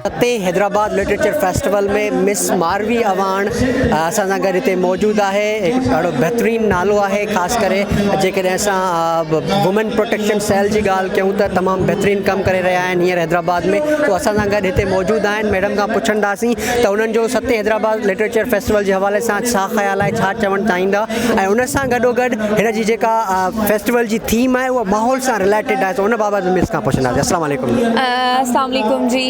ستين Hyderabad literature festival ۾ مس ماروي اعواڻ اسان سان گڏ هتي موجود آهي هڪ ڏاڍو بهترين نالو آهي خاص ڪري جيڪڏهن اسان وومين پروٽيڪشن سيل جي ڳالهه ڪيون ته تمام بهترين ڪم ڪري رهيا آهن هينئر حيدرآباد ۾ تو اسان سان گڏ هتي موجود آهن ميڊم کان پڇنداسين ته انهن جو ستين حيدرآباد لٽريچر فيسٽيول جي حوالي سان ڇا خيال آهي ڇا چوڻ چاهيندا ۽ ان سان گڏو گڏ هن جي جيڪا فيسٽيول جي ٿيم آهي اها ماحول سان رليٽيڊ آهي ته ان بابت به مس کان پڇنداسين السلام عليڪم السلام عليڪم جي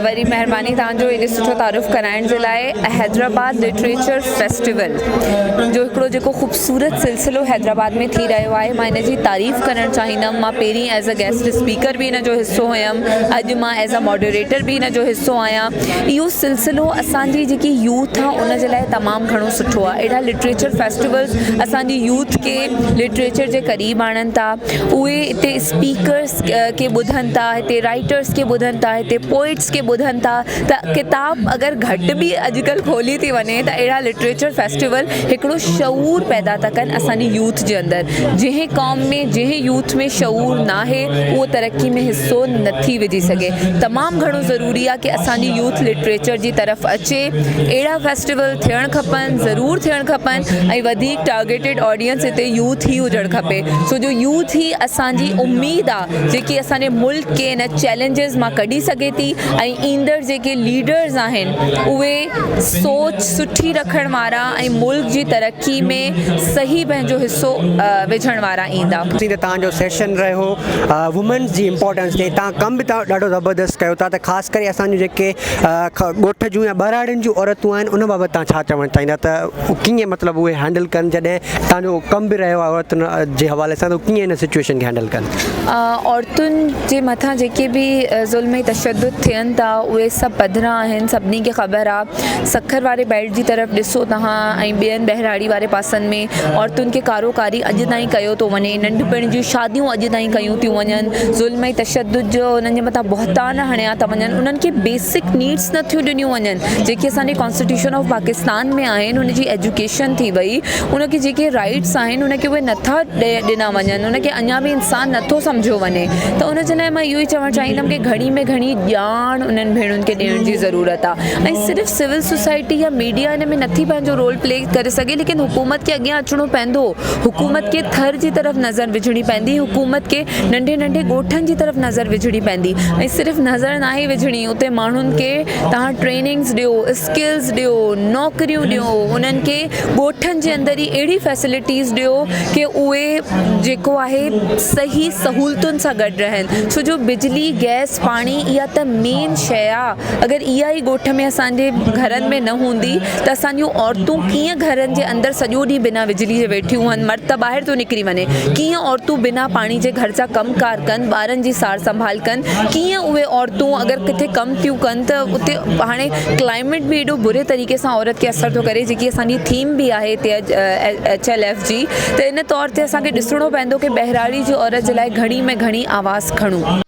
وري مهرباني توهان جو ايڏو سٺو تعارف ڪرائڻ جي لاء حيدرآباد لٽريچر فيسٽيول جو هڪڙو جيڪو خوبصورت سلسلو حيدرآباد ۾ ٿي رهيو آهي مان ان جي تعريف ڪرڻ چاهيندم مان پهرين ايز اي گيسٽ اسپيڪر به ان جو حصو هيم اڄ مان ايز اي ماڊريٽر به ان جو حصو آهيان اهو سلسلو اسان جي جيڪي يوٿ آهي ان جي لاء تمام گهڻو سٺو آهي اهڙا لٽريچر فيسٽيولز اسان جي يوٿ کي لٽريچر جي قريب آڻن ٿا اهي اتي اسپيڪرس کي ٻڌن ٿا هتي رائيٽرس کي ٻڌن ٿا هتي پوئٽس کي ٻڌن ٿا ته ڪتاب اگر گهٽ به اڄڪلهه کولي ٿي وڃي ته اهڙا لٽريچر فيسٽيول هڪڙو شعور پيدا ٿا ڪن اسان جي يوٿ جي اندر جنهن قوم ۾ جنهن يوٿ ۾ شعور ناهي اهو ترقي ۾ حصو نٿي وجهي سگهي تمام گهڻو ضروري آهي ڪي اسان جي يوٿ لٽريچر جي طرف اچي اهڙا فيسٽيول ٿيڻ کپن ضرور ٿيڻ کپن ۽ وڌيڪ ٽارگيٽيڊ آڊينس هتي يوٿ ئي هجڻ کپي ڇو جو يوٿ ئي اسان جي اميد آ جيڪي اسان جي ملڪ کي ان چئلينجز مان ڪڍي سگهي ٿي ۽ ايندڙ جيڪي ليڊرز آهن اهي سوچ سٺي رکڻ وارا ۽ ملڪ جي ترقي ۾ صحيح پنهنجو حصو وجهڻ وارا ايندا. ته توهان جو سيشن رهيو وومينز جي امپورٽنس تي توهان ڪم به ڏاڍو زبردست ڪيو ٿا ته خاص ڪري اسان جون جيڪي ڳوٺ جون يا ٻهراڙين جون عورتون آهن ان بابت توهان ڇا چوڻ چاهيندا ته ڪيئن مطلب اهي هينڊل ڪن جڏهن توهان جو ڪم به رهيو آهي عورتن جي حوالي سان ته ڪيئن ان سچويشن کي هينڊل ڪن. عورتن جي مٿان جيڪي به ظلم ۽ تشدد ٿين ٿا اهي سڀ پڌرا آهن سڀني کي خبر آهي سکر واري بيلٽ جي طرف ڏسو توهان ۽ ٻين ٻهراڙي واري پاسن ۾ عورتن کي ڪارو ڪاري اڄ تائين ڪيو ٿو وڃي ننڍپڻ جون شاديون اڄ تائين ڪيون ٿيون وڃن ظلم ۽ تشدد جو انهن جي مٿان بهتان هڻيا ٿا وڃن انهن کي بيسڪ نيڊس نه ٿيون ڏنيون وڃن جيڪي اسان جي ڪانسٽيٽيوشن آف پاڪستان ۾ آهن ان جي ايجوڪيشن ٿي وئي ان کي جيڪي رائٽس آهن ان کي اهي نٿا ڏنا وڃن ان کي اڃا به انسان نٿو سمجهيو وڃي ته ان جي لاء مان اهو ئي چوڻ چاهيندم ڪي گهڻي ۾ گهڻي ڄاڻ انهن ڀيڻن کي ڏيڻ جي ضرورت آهي ۽ صرف سول سوسائٽي يا ميڊيا ان ۾ نٿي پنهنجو رول پلي ڪري سگهي ليڪن حڪومت کي اڳيان اچڻو پوندو حڪومت کي ٿر جي طرف نظر وجهڻي پوندي حڪومت کي ننڍي ننڍي ڳوٺن جي طرف نظر وجهڻي پوندي ۽ صرف نظر ناهي وجهڻي اتي ماڻهن کي توهان ٽريننگز ڏيو اسڪلز ڏيو نوڪريون ڏيو انهن کي ڳوٺن جي اندر ئي اهڙي فيسلٽيز ڏيو ڪي اهي جيڪو آهي صحيح سهولتن سان گڏ رهن ڇو جو بجلي گئس پاڻي اها ته مين شيء آهي اگر اها ئي ڳوٺ ۾ اسان جي گهرن ۾ نه هوندي ته اسان جون عورتون ڪيئن گهرن جي اندر سڄو ڏينهن بنا بجلي جي ويٺيون هن مرد ته ٻاهر ٿو نڪري وڃي ڪيئن عورتون بنا پاڻي جي گهر جا ڪم ڪار ڪن ٻارن جي سار سنڀال ڪن ڪيئن اهي عورتون اگر ڪٿي ڪم ٿيون ڪن ته اتي هاڻي ڪلائميٽ به ايڏو بري طريقي سان عورت کي اثر ٿو ڪري جيڪي اسان جي ٿيم به آهي هتي اڄ ايڇ ايل ايف جي ته ان طور تي اسان کي ڏسڻو پوندو ڪي ٻهراڙي جي عورت جي لاء گهڻي ۾ گهڻي آواز کڻون.